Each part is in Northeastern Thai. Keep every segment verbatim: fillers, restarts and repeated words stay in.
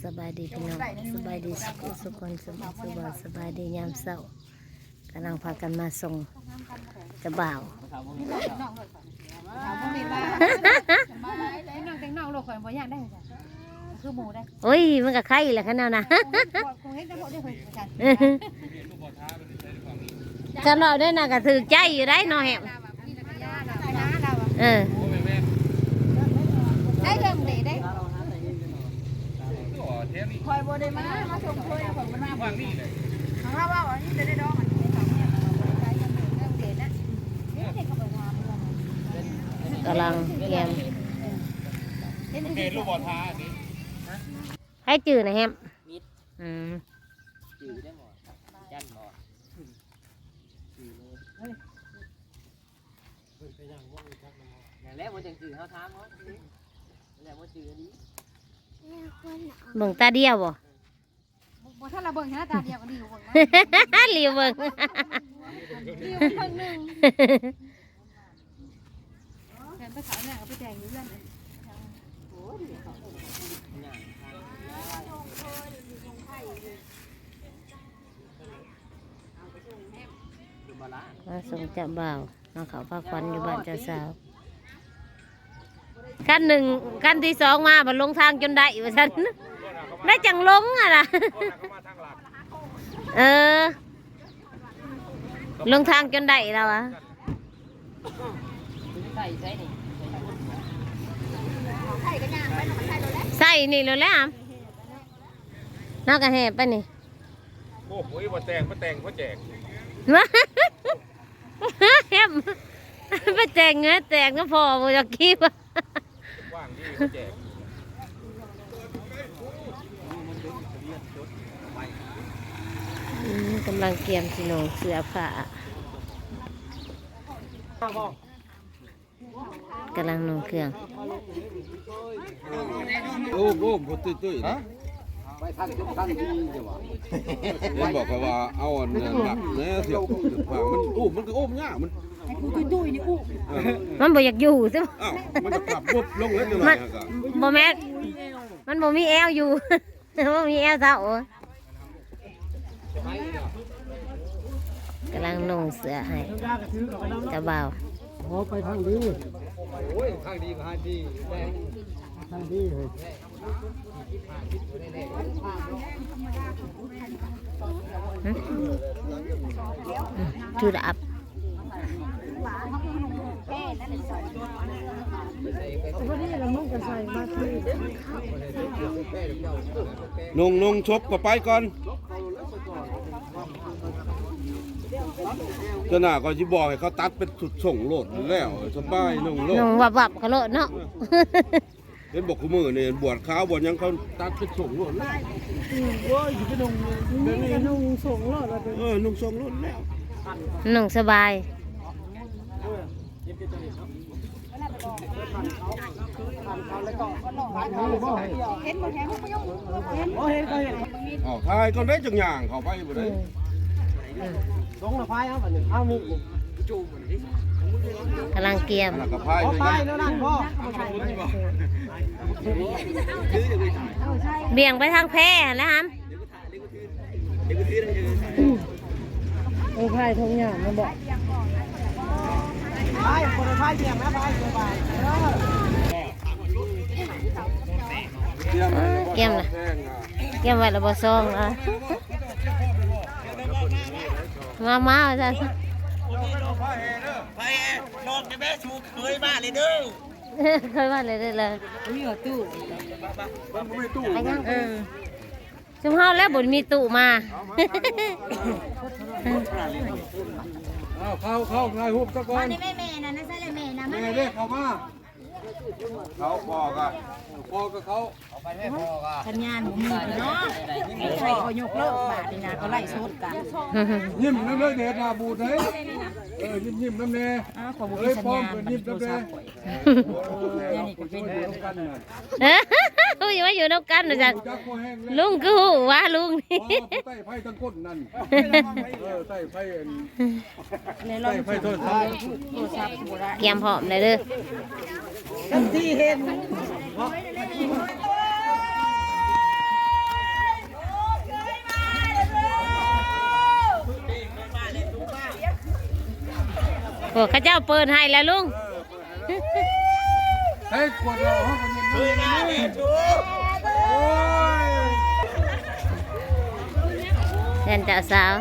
สบายดีพี่น้อง สบายดีสุขสุขคนสุขสุขสบายดียามเช้า กำลังพากันมาส่งเจ้าบ่าว น้องแต่งน้องโลกข่อยบ่อยากได้จ้ะ คือหมู่ได้ โอ้ย มันก็ไข่แหละขนาดนะ คงเห็นแต่หมดเด้อเฮ้ยอาจารย์ ฉันเว้าได้น่ะก็ถือใจอยู่ได้เนาะแหม เออ ได้เรื่องเด้ คอยบ่ได้มา มาส่งคอย คอยบ่ได้มา ของเราว่าอันนี้จะได้ดอกอันนี้ กำลังเตรียม เห็นลูกบอลท้าอันนี้ ให้จื่อนะแฮม มิด อืม จื่อได้หมด ยันหมด จื่อเลย นั่นแหละบ่จังจื่อเฮาถามเนาะ นั่นแหละบ่จื่อดี เบิ่งตาเดียวบ่ บ่ บ่ทันละเบิ่งหาตาเดียวก็หลีวเบิ่งนะ หลีวเบิ่ง หลีวเบิ่งหนึ่ง เดินไปเขาเนี่ย เอาไปแต่งอยู่เรือน มาส่งเจ้าบ่าว มาเขาพาขวัญอยู่บ้านเจ้าสาว คันหนึ่ง คันที่สองมา บัดลงทางจนได้ว่าซั่น ได้จังลงอะนะ เออ ลงทางจนได้แล้วอะ ใส่ใส่นี่ ใส่นี่แล้วแหละ น้าก็แห่ไปนี่ โอ้โห ว่าแต่ง มาแต่ง เพราะแจก แฮม ไปแต่งเงนแตกนะพ่อบ่อยากคิดว่า ว่างดีเขาแจก อืม กำลังเตรียมสิหนงเสื้อผ้า กำลังลงเครื่อง โอ้โห บ่ตุ้ยๆนะ ไปทางทุกทางที่จะว่า เห็นบอกเขาว่าเอาอันนั้นหนักแน่เสียบว่ามันอุ้ม มันก็อุ้มยาก มัน ไอ้ผู้ตุ้ยๆนี่อุ้ม เออ มันบ่อยากอยู่ซิ อ้าว มันก็ขับปุ๊บลงแล้วจังหวะ มัน นั้นก็ บ่แม่น มันบ่มีแอวอยู่ บ่มีแอวเท่า กำลังนุ่งเสื้อให้เจ้าบ่าว โอ้ ไปทางดี โอ้ย ทางดีมาดี ทางดีเลย หึ ถือดาบ นุ่ง นุ่ง ชบก็ไปก่อน เจ้าหน้าก็สิบอกให้เขาตัดเป็นสุดส่งโลดแล้ว สบาย นุ่งโลด นุ่งวับๆก็โลดเนาะ เห็นบอกคู่มื้อนี่บวชขาวบวชหยังเขาตัดเป็นส่งโลดแล้ว อืม โอ้ย สิไปนุ่งแบบนี้ นุ่งส่งโลดแล้ว เออ นุ่งส่งโลดแล้ว นุ่งสบาย เห็นบ่เห็น เห็น อ๋อ เห็น เขาเห็น อ้าว ถ่ายก่อนได้จังย่างเข้าไปบ่ได้ อืม อืม ส่งละพายเอาบัดนี้ เอามีดนี่ กำลังเตรียม อันนั้นก็พาย เอาพายแล้วนั่นพ่อ เบี่ยงไปทางแพหั่นแหละฮัม เออ พายทงหยางนะบอก พาย คนละพายเบี่ยงนะ พาย เออ เตรียมนะ เตรียมไว้แล้วบ่ซองนะ มา มา ว่าซั่น ไปนอกในแม่สูเคยมาเลยเด้อ เคยมาเลยเด้อเลย มีหัวตู้ มันบ่มีตู้ ไปยัง เออ ซุมเฮาแล้วบ่มีตู้มา เอาเข้า เข้า ถ่ายรูปซะก่อน มานี่แม่ แม่น่ะ นั่นใช่เลยแม่น่ะ มา แม่เด้อ เข้ามา เขาพ่อก็ พ่อก็เขา เอาไปให้พ่อก็ สัญญาณบ่มีเนาะ ใครเขายกเลิกบาดนี่นะ เขาไล่สดกัน ยิ้มนำเด้อ เดชนาบูดเด้อ เออ ยิ้มๆนำแน่ อ้าว ขอบ่มีสัญญาณ เอ้ย พร้อมกัน มันโทรศัพท์ข่อย เดี๋ยวนี้ก็เป็น เออ อย่ามาอยู่นำกันนะจ๊ะ จักบ่แห้งแล้ว ลุงคือฮู้ว่าลุงนี่ อ๋อ ผู้ใต้ไฟทั้งก้นนั่น เออ ใต้ไฟอัน ในรอบ ใต้ไฟโทรศัพท์ โทรศัพท์บ่ได้ เตรียมพร้อมเลยเด้อ ทันทีเห็น เนาะ โอ้ เขาเจ้าเปิดให้แล้วลุง เฮ้ย ขวดเราห้องคนนี้ โอ้ย เพื่อนเจ้าสาว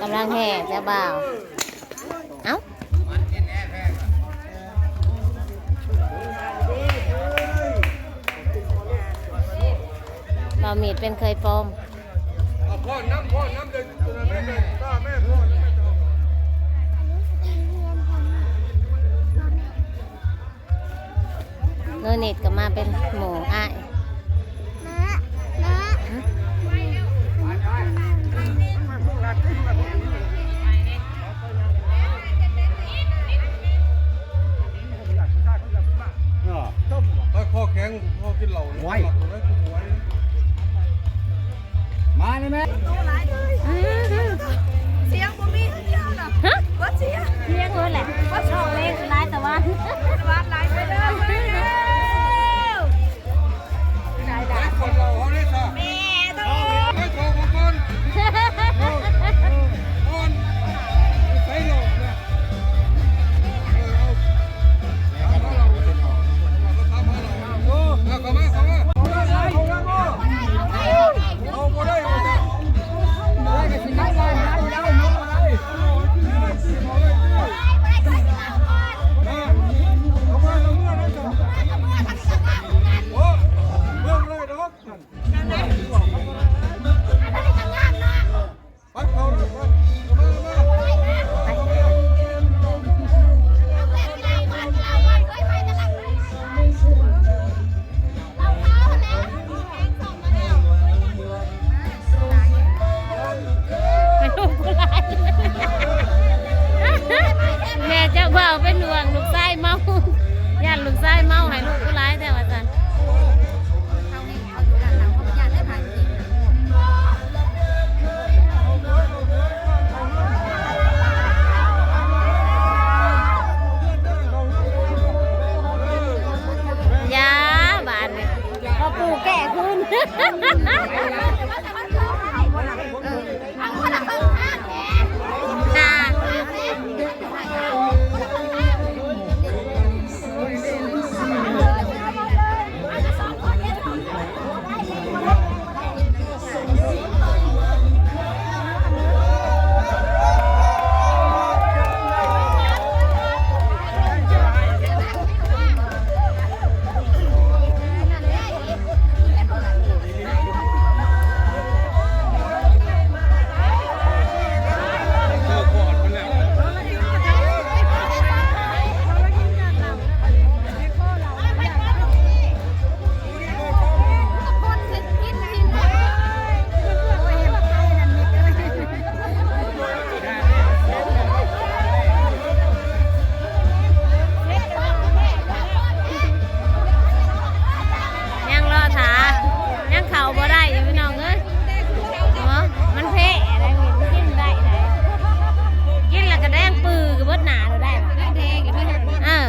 กำลังแห่เจ้าบ่าว เอ้า บ่าวมีดเป็นเคยปลอม เอาพ่อน้ำ พ่อน้ำ เดี๋ยวแม่ แม่ แม่ พ่อน้ำ แม่ โนนิดก็มาเป็นหมู่อ้าย ถ้าข้อแข็ง พ่อกินเหล้าเนี่ย โอ้ย หลับอยู่ได้ทุกวัน มาเลยแม่ เสียงบ่มีเดียวน่ะ ฮะ บ่เสียง เสียงเพิ่นแหละ บ่ชอบเลขหลายแต่ว่า วัดหลายไปเด้อ ได้ ได้ คนเราเขาได้ซะ แม่โต ให้โทรมาก่อน ก่อน ใส่หลอกนะ เออ เอา แม่เจ้าบ่าวเป็นห่วงลูกชายเมา ย่านลูกชายเมาให้ลูกผู้ร้ายแท้ว่าซั่น อย่าบาดนี้ พ่อปู่แก่ขึ้น ค่ะ ยังรอถา ยังเข้าบ่ได้อยู่พี่น้องเอ้ย เนาะ มันเพ้อะไร มันกินได้ไหน กินแล้วก็แดงปื้อกับเบิดหนาเราได้ เออ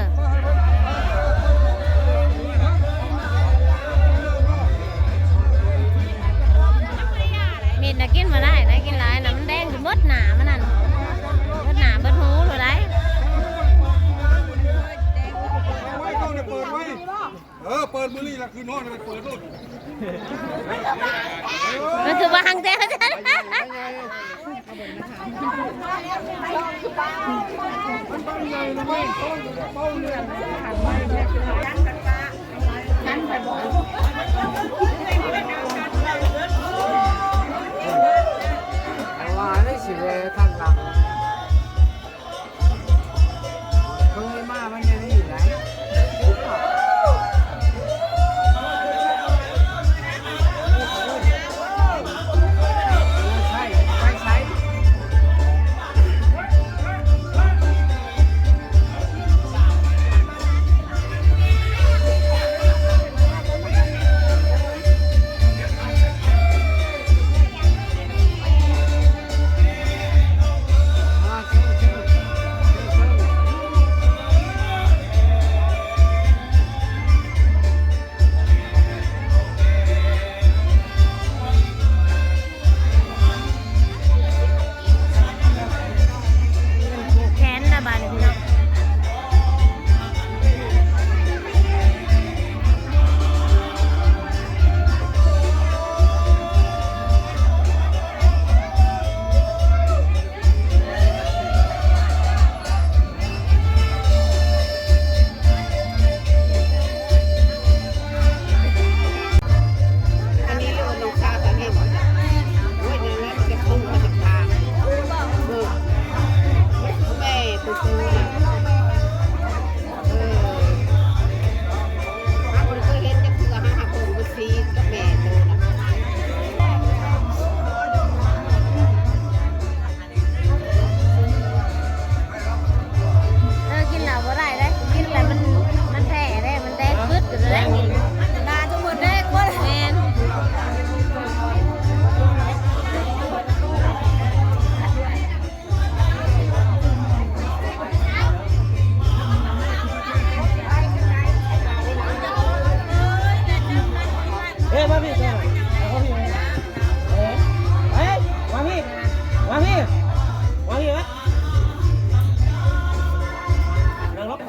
มีดน่ะกินมาได้นะ กินหลายนะ มันแดงอยู่เบิดหนามันนั่น เบิดหนาเบิดหูเราได้ เออ เปิดมือนี่ล่ะ คือนอนไปเปิดโลด มันคือวางแท้ ว่าได้สิเลยทางหลัง เคยมามันยังได้อยู่ไหน ใช่ ไปใช้ มาพี่ มาพี่วะนั่งลง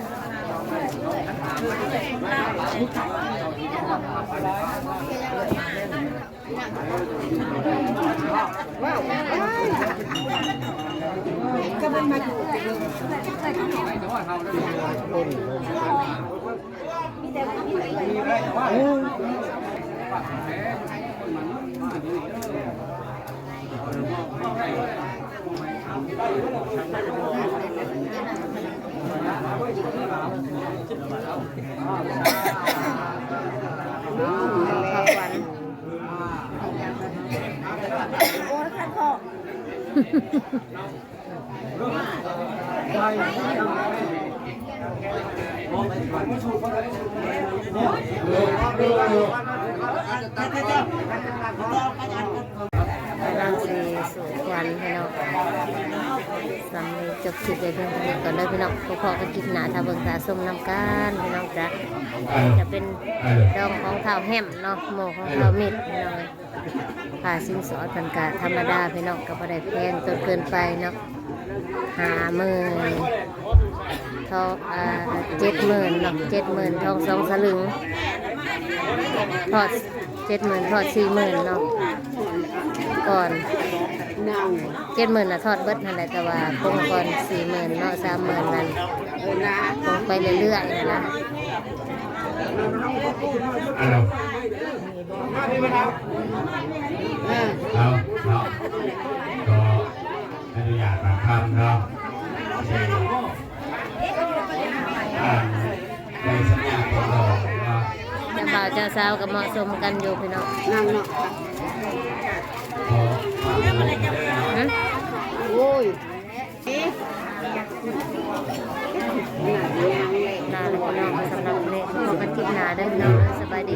กำลังสิสู่ขวัญพี่น้อง สำเร็จจบคลิปไปเพียงเท่านี้ก่อนเด้อพี่น้อง พบกันคลิปหน้า ถ้าเบิ่งตาส้มนำกันพี่น้องจ้ะ จะเป็นดองของท้าวแฮมเนาะ หมู่ของท้าวมิตรพี่น้อง ค่าสินสอดเพิ่นกะธรรมดาพี่น้อง ก็บ่ได้แพงจนเกินไปเนาะ ห้าหมื่น ทอง อ่า เจ็ดหมื่นเนาะ เจ็ดหมื่น ทองสองสลึง ทอด เจ็ดหมื่น ทอด สี่หมื่นเนาะ ก่อน เจ็ดหมื่น น่ะ ทอดเบิดหั่นแหละ แต่ว่าคงก่อน สี่หมื่น เนาะ สามหมื่น นั่น คงไปเรื่อยๆนะ เอา เอาเนาะ ก็อนุญาตปากคำเนาะ ที่ อ่า ในสัญญาของเราเนาะ เจ้าบ่าวเจ้าสาวก็เหมาะสมกันอยู่พี่น้อง นั่งเนาะ ขอความร่วมมือเด้อเนาะ หึ โอ้ย ลาแล้วพี่น้อง สำหรับวันนี้พบกันคลิปหน้าเด้อพี่น้อง สบายดี